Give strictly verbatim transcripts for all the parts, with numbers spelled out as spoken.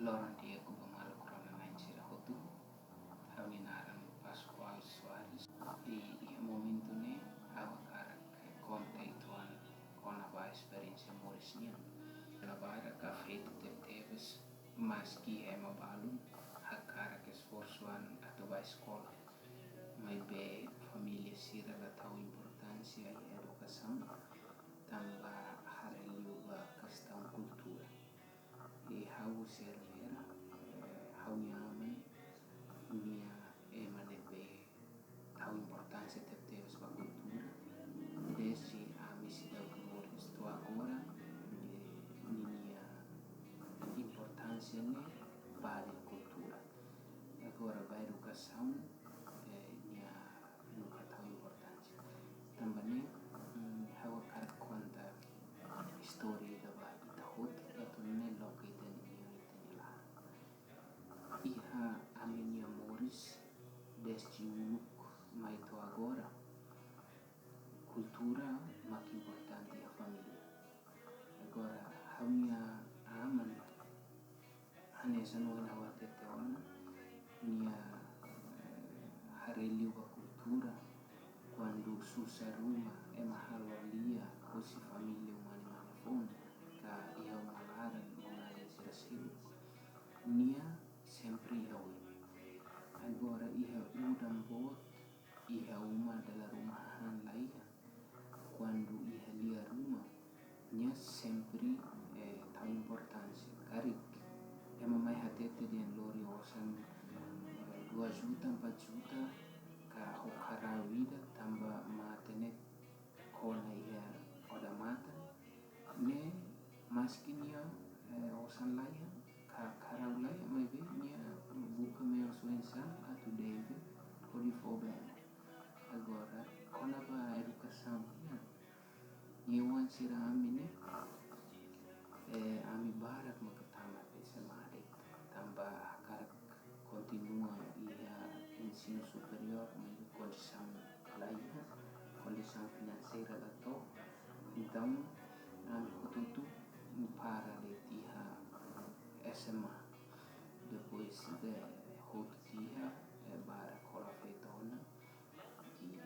Loron di'ak ba maluk rona-na'in sira hotu. Ha'u-nia naran Pascoal Soares. I iha momentu ne'e ha'u hakarak konta uitoan kona-ba esperiénsia moris nian. Labarik afetu tebetebes, maski ema balun hakarak esforsu an atu ba eskola. Maibé família sira la tau importánsia iha edukasaun, tanba haree liu ba kestaun kultura. I ha'u husi Ermera, eh, ha'u-nia aman, nia ema ne'ebé tau importánsia tebetebes ba kultura. Dezde ami seidauk moris to'o agora, eh, ninia importánsia ne'e ba kultura. Agora ba edukasaun, eh, nia nunka tau importánsia. Tanba ne'e, mm, ha'u hakarak konta istória ida ba ita hotu, atu nune'e loke ita-nia, ita-nia laran. Iha ami-nia moris, dezde uluk mai to'o agora, kultura mak importante iha família. Agora, ha'u-nia aman, hanesan ohin ha'u hatete ona, nia, eh, haree liu ba kultura, kuandu susar ruma, ema halo lia husi família mane-mane foun, ka iha uma laran, uma laran sira seluk, nia sempre iha oin. Agora iha udan boot, iha uma dala ruma hahán laiha, kuandu iha lia ruma, nia sempre, eh, tau importánsia. Karik ema mai hatete dehan lori osan, eh, dua juta, empat juta, ka ho karau ida tanba mate ne'e kona iha odamatan, ne'e maski nia, eh, osan laiha, ka karau laiha, maibé nia buka meius oinsá atu debe hodi fó ba ema. Agora, kona-ba edukasaun nian, nia oan sira ami ne'e, eh, ami barak maka tamat S M A de'it, tanba hakarak kontinua iha ensinu superiór, maibé kondisaun laiha, kondisaun finanseira la to'o. Entaun, ami hotu-hotu para de'it iha S M A. Depois de hotu tiha, eh, barak hola feto ona. I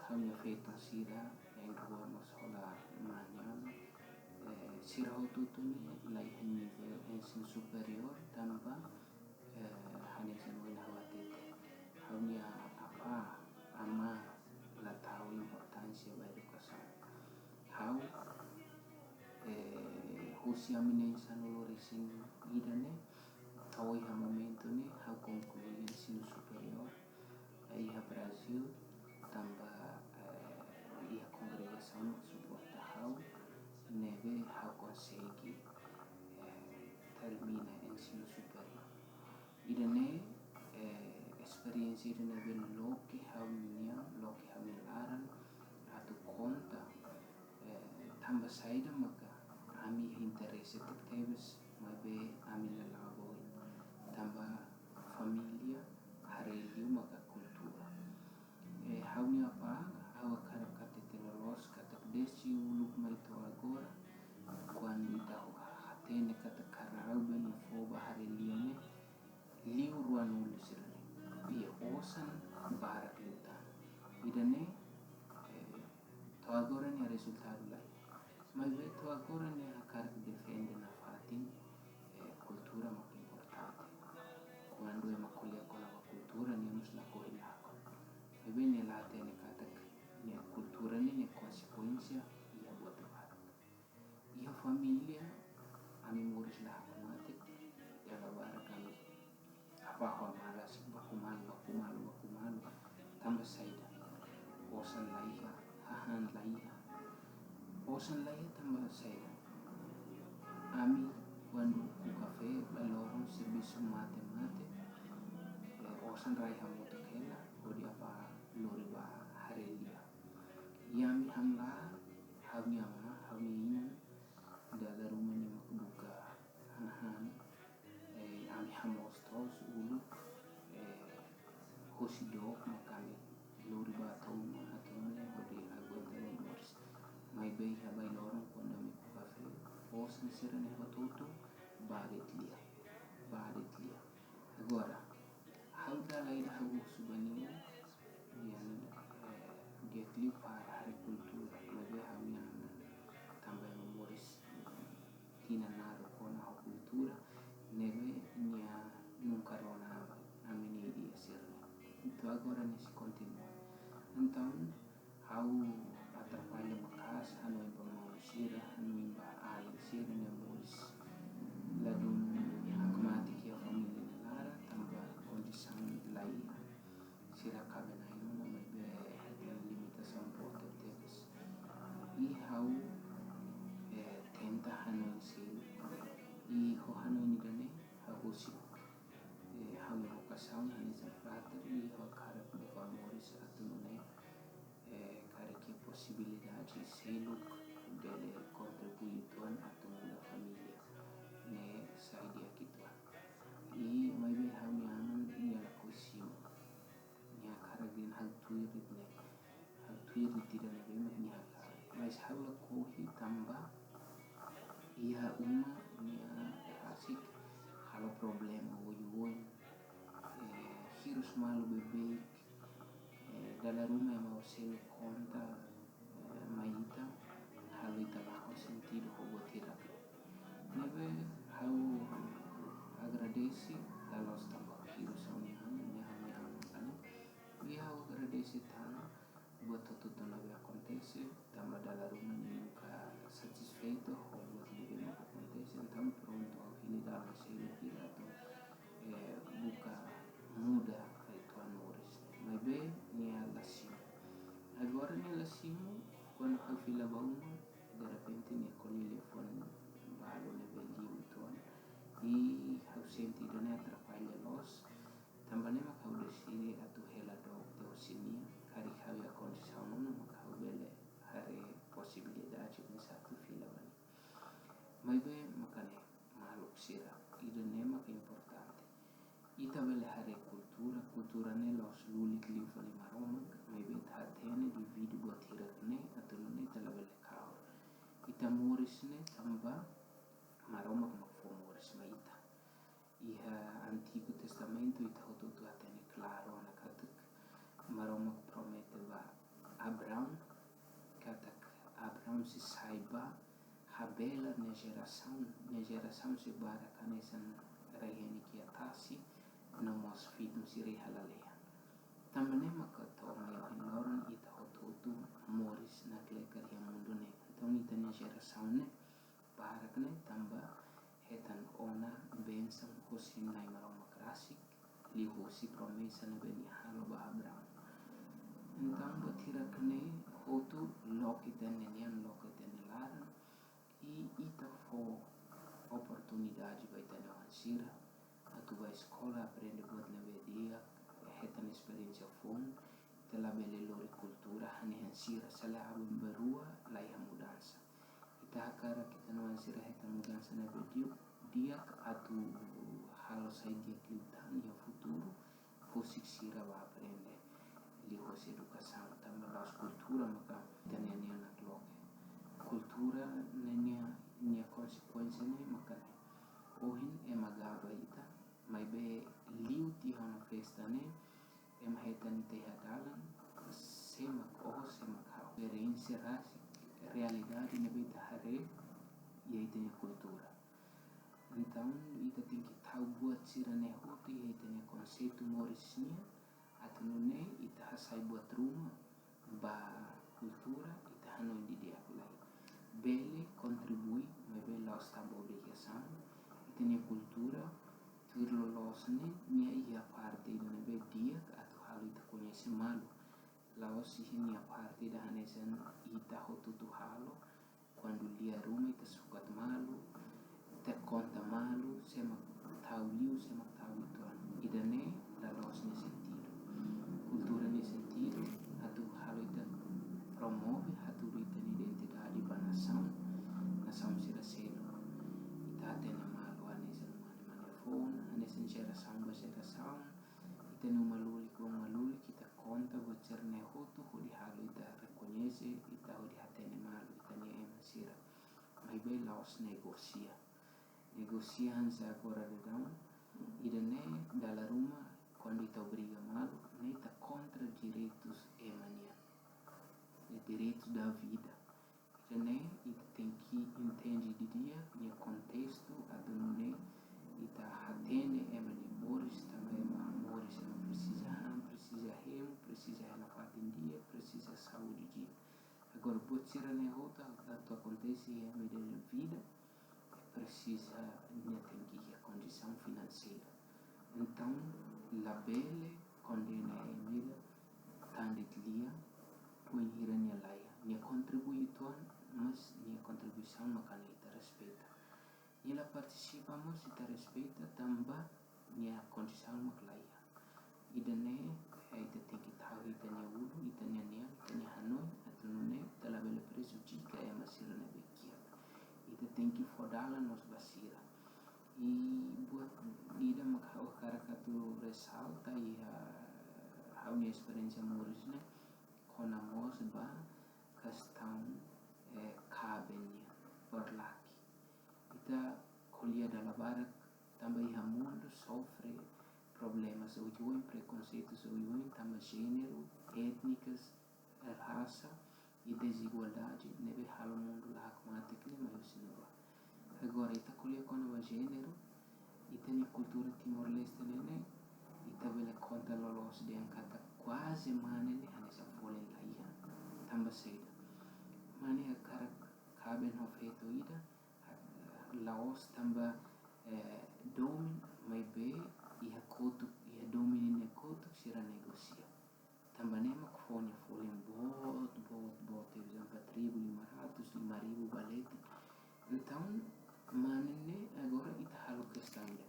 ha'u-nia feton sira, na'in-rua mós hola mane ona. Eh, sira hotu-hotu ne'e la iha nivel ensinu superiór, tanba, eh, hanesan ohin ha'u hatete, ha'u-nia apá, amá la tau importánsia ba edukasaun. Ha'u, eh, husi ami na'in-sanulu resin ida ne'e, to'o iha momentu ne'e, ha'u konklui ensinu superiór, eh, iha Brazil, tanba, eh, iha kongregasaun suporta ha'u, ne'ebé ha'u konsege, eh, termina ensinu superiór. Ida-ne'e, eh, esperiénsia ida ne'ebé loke ha'u-nian, loke ha'u-nia laran, atu konta, eh, tanba saida maka ami interese tebetebes, maibé ami la la'o ba oin. Tanba família haree liu maka kultura. Eh, ha'u-nia apá, ha'u hakarak hatete loloos katak dezde uluk mai to'o agora, kuandu ita hatene katak karau bele fó ba haree lia ne'e, liu ruanulu sira-ne'e. I osan barak liután. Ida-ne'e, eh, to'o agora nia rezultadu laiha. Maibé to'o agora nia hakarak defende nafatin, eh, kultura mak importante. Kuandu ema ko'alia kona-ba kultura, nia mós lakohi lakon. Maibé nia la hatene katak nia kultura ne'e, nia konsekuénsia iha buat barak. Iha família, ami moris la hakmatek, dala barak ami apá ho amá rasik baku malu, baku malu, baku malu. Tanba saida? Osan laiha, hahán laiha. Osan laiha tanba saida? Ami kuandu ku'u kafé, ba loron servisu mate-mate, eh, osan rai hamutuk hela, hodi apá lori ba haree lia. I ami hamlaha, ha'u-nia amá, ha'u-nia inan, dala ruma nia mak buka hahán, eh, ami hamoos toos uluk, eh, husi dook mak ami lori ba to'o uma atu nune'e hodi aguenta nia moris. Maibé iha bailoron kuandu ami ku'u kafé, osan sira-ne'e hotu-hotu ba de'it Agora, ha'u dala ida ha'u husu ba nia, nia, eh, di'ak liu para haree kultura, maibé ha'u-nia aman tanba ema moris tinan naruk ona ho kultura ne'ebé nia nunka rona ami-nia ideia sira-ne'e. Entaun agora nia sei kontinua. Entaun ha'u atrapalla maka'as hanoin ba maun sira, hanoin ba alin sira ne'ebé moris ladún hakmatek iha família nia laran, tanba kondisaun la iha. Sira kaben-na'in ona, maibé hetan limitasaun boot tebes. I ha'u, eh, tenta hanoin seluk. I ho hanoin ida-ne'e, ha'u husik, eh, ha'u-nia vokasaun hanesan frater, i ha'u hakarak ba moris atu nune'e, eh, karik iha posibilidade seluk bele kontribui uitoan atu muda família ne'e sai di'ak uitoan. I maibé ha'u-nia aman nia lakohi simu. Nia hakarak dehan ha'u tuir ida-ne'e. Ha'u tuir ida-ne'ebé mak nia hakarak. Mas ha'u lakohi tanba iha uma nia rasik halo problema oioin. Eh, hirus malu beibeik. Eh, dala ruma ema seluk konta, eh, mai ita, halo ita lakon sentidu ho buat hirak. Ne'ebé ha'u agradese, la'ós tanba hirus ha'u-nia aman, ne'e ha'u-nia aman ka lae. I ha'u agradese tanba buat hotu-hotu ne'ebé akontese, tanba dala ruma nia nunka satisfeitu ho buat ne'ebé mak akontese, entaun prontu ha'u hili dalan seluk ida atu, eh, buka muda uitoan moris. Maibé nia la simu. Agora nia la simu, kuandu ha'u fila ba uma, derrepente nia ko'alia liafuan balu ne'ebé liu uitoan. I ha'u sente ida-ne'e atrapalla loos. Tanba ne'e mak ha'u deside atu hela dook tiha husi nia, karik ha'u iha kondisaun ona mak ha'u bele haree posibilidade oinsá atu fila ba nia. Maibé maka ne'e, maluk sira, ida-ne'e maka importante. Ita bele haree kultura, kultura ne'e la'ós lulik liu fali Maromak, maibé ita hatene dividu buat hirak ne'e, atu nune'e ita labele kaur. Ita moris ne'e tanba Maromak mak fó moris mai ita. Iha Antigu Testamentu ita hotu-hotu hatene klaru ona katak Maromak promete ba Abraão, katak Abraão sei sai ba habelar nia jerasaun, nia jerasaun sei barak hanesan rai-henek iha tasi, no mós fitun sira iha lalehan. Tanba ne'e maka to'o mai ohin loron ita hotu-hotu moris nakleker iha mundu ne'e. Entaun ita-nia jerasaun ne'e barak ne'e tanba hetan ona bensaun husi Nai Maromak rasik, liuhusi promesa ne'ebé nia halo ba Abraão. Entaun buat hirak ne'e hotu loke ita-nia nian, loke ita-nia laran, i ita fó oportunidade ba ita-nia oan sira atu bá eskola, aprende buat ne'ebé di'ak, hetan esperiénsia foun, ita labele lori kultura hanehan sira, se lae aban-bainrua la iha mudansa. Ita hakarak ita-nia oan sira hetan mudansa ne'ebé di'ak, di'ak atu halo sai di'ak liután iha futuru, husik sira bá aprende liuhusi edukasaun, tanba la'ós kultura maka ita-nia nian nakloke. Kultura ne'e nia, nia konsekuénsia ne'e maka ne'e. Ohin ema gaba ita, maibé liu tiha ona festa ne'e, ema hetan ita iha dalan, sé mak ó, sé mak ha'u. Esperiénsia rasik, realidade ne'ebé ita haree iha ita-nia kultura. Entaun, ita tenke tau buat sira-ne'e hotu iha ita-nia konseitu moris nian, atu nune'e ita hasai buat ruma ba kultura, ita hanoin didi'ak lai. Bele kontribui, maibé la'ós tanba obrigasaun. Ita-nia kultura, tuir loloos ne'e, nia iha parte ida ne'ebé di'ak atu halo ita koñese malu. La'ós iha nia parte ida hanesan ita hotu-hotu halo, kuandu lia ruma ita sukat malu, ita konta malu, sé mak tau liu, sé mak tau uitoan. Ida-ne'e la loos nia sentidu. Kultura nia sentidu atu halo ita promove, atu halo ita-nia identidade ba nasaun, nasaun sira seluk. Ita hatene malu hanesan mane-mane foun, hanesan jerasaun ba jerasaun, ita-nia uma lulik ba uma lulik, ita konta buat sira-ne'e hotu hodi halo ita rekoñese, ita hodi hatene malu ita-nia ema sira. Maibé la'ós negosia. Negosia hanesan agora daudaun, Ida-ne'e dala ruma kuandu ita obriga malu, ne'e ita kontra direitus ema nian. É direitu da vida. Ida-ne'e ita tenke entende didi'ak nia kontestu, atu nune'e ita hatene ema nia moris, tanba ema moris ema presiza han, presiza hemu, presiza hela fatin di'ak, presiza saúde di'ak. Agora, buat sira-ne'e hotu atu akontese iha ema nia vida, presiza nia tenke iha kondisaun finanseira. Entaun, labele kondena ema ida tan de'it lia, wainhira nia laiha. Nia kontribui uitoan, mas nia kontribuisaun mak hanesan ita respeita. Nia la partisipa mós ita respeita, tanba nia kondisaun mak laiha. Ida-ne'e, eh, ita tenke tau ita-nia ulun, ita-nia neon, ita-nia hanoin, atu nune'e ita labele prejudika ema sira ne'ebé kiak. Ita tenke fó dalan mós ba sira. I buat ida mak ha'u hakarak atu resalta iha ha'u-nia esperiénsia moris ne'e, kona mós ba kestaun, eh, kaben nian, barlake. Ita ko'alia dala barak, tanba iha mundu sofre problemas oioin, prekonseitus oioin, tanba jéneru, étnikas, rasa i dezigualdade ne'ebé halo mundu la hakmatek ne'e mai husi ne'ebá. Agora, ita ko'alia kona-ba jéneru, ita-nia kultura Timor-Leste ne'e, ne'e, ita bele konta loloos dehan katak kuaze mane ne'e hanesan folin laiha. Tanba saida? Mane hakarak kaben ho feto ida, la'ós tanba, eh, domin, maibé iha kotuk, iha domin nia kotuk sira negosia. Tanba ne'e mak fó nia folin boot, boot, boot, por ezemplu, três mil e quinhentos, lima ribu, ba leten. Entaun, mane ne'e agora ita halo kestaun ida.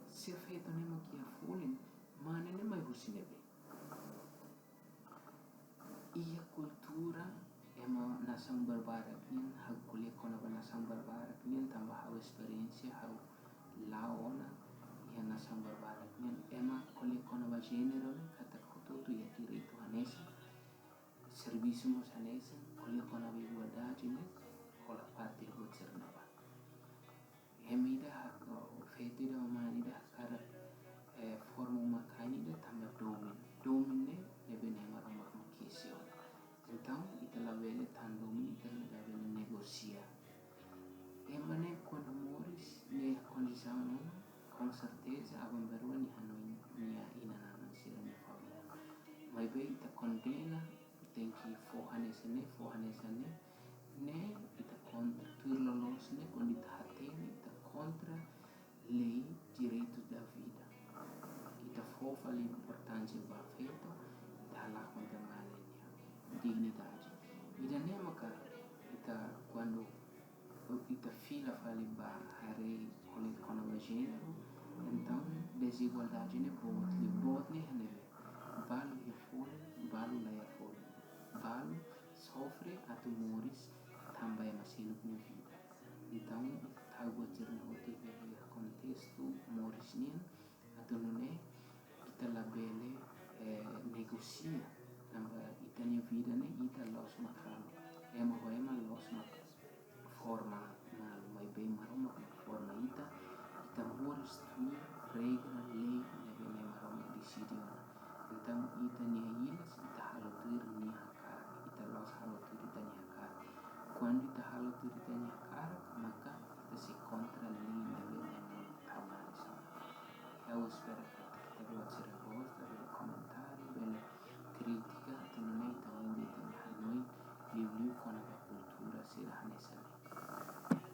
Se feto ne'e mak iha folin, mane ne'e mai husi ne'ebé? Iha kultura ema nasaun barbarak nian, ha'u ko'alia kona-ba nasaun barbarak nian, tanba ha'u esperiénsia, ha'u la'o ona iha nasaun barbarak nian, ema ko'alia kona-ba jéneru ne'e katak hotu-hotu iha direitu hanesan, servisu mós hanesan, ko'alia kona-ba igualdade ne'e, hola parte buat sira-ne'ebá. Ema ida hak-, feto ida ho mane ida hakarak, eh, forma uma-kain ida tanba domin. Domin ne'e, ne'ebé Nai Maromak mak kesi ona. Entaun, ita labele tan domin, ita labele negosia. Ema ne'e kuandu moris, nia kondisaun ona, com certeza, aban-bainrua nia hanoin nia inan-aman sira-nia favór. Maibé ita kondena, tenke fó hanesan ne'e, fó hanesan ne'e, ne'e ita kontra, tuir loloos ne'e, kuandu ita hatene, ita kontra lei direitu da vida. Ita fó fali importánsia ba feto, ita halakon tan mane nia dignidade. Ida-ne'e maka ita kuandu ita fila fali ba haree ko'alia kona-ba jéneru, entaun dezigualdade ne'e boot liu, boot ne'e iha ne'ebé? Balu iha folin, balu la iha folin. Balu sofre atu moris tanba ema seluk nia vida. Entaun, ita tau buat sira-ne'e hotu iha kontestu moris nian, atu nune'e ita labele, eh, negosia, tanba ita-nia vida ne'e ita la'ós mak halo. Ema ho ema la'ós mak forma malu, maibé Maromak mak forma ita, ita moris tuir regra, lei ne'ebé Nai Maromak deside ona. Entaun, ita-nia ilas, ita halo tuir nia hakarak, ita la'ós halo tuir ita-nia hakarak. Kuandu ita halo tuir ita-nia hakarak, maka ita sei kontra lei ne'ebé Nai Maromak tau nanis ona. Ha'u espera katak ita-boot sira gosta, bele komenta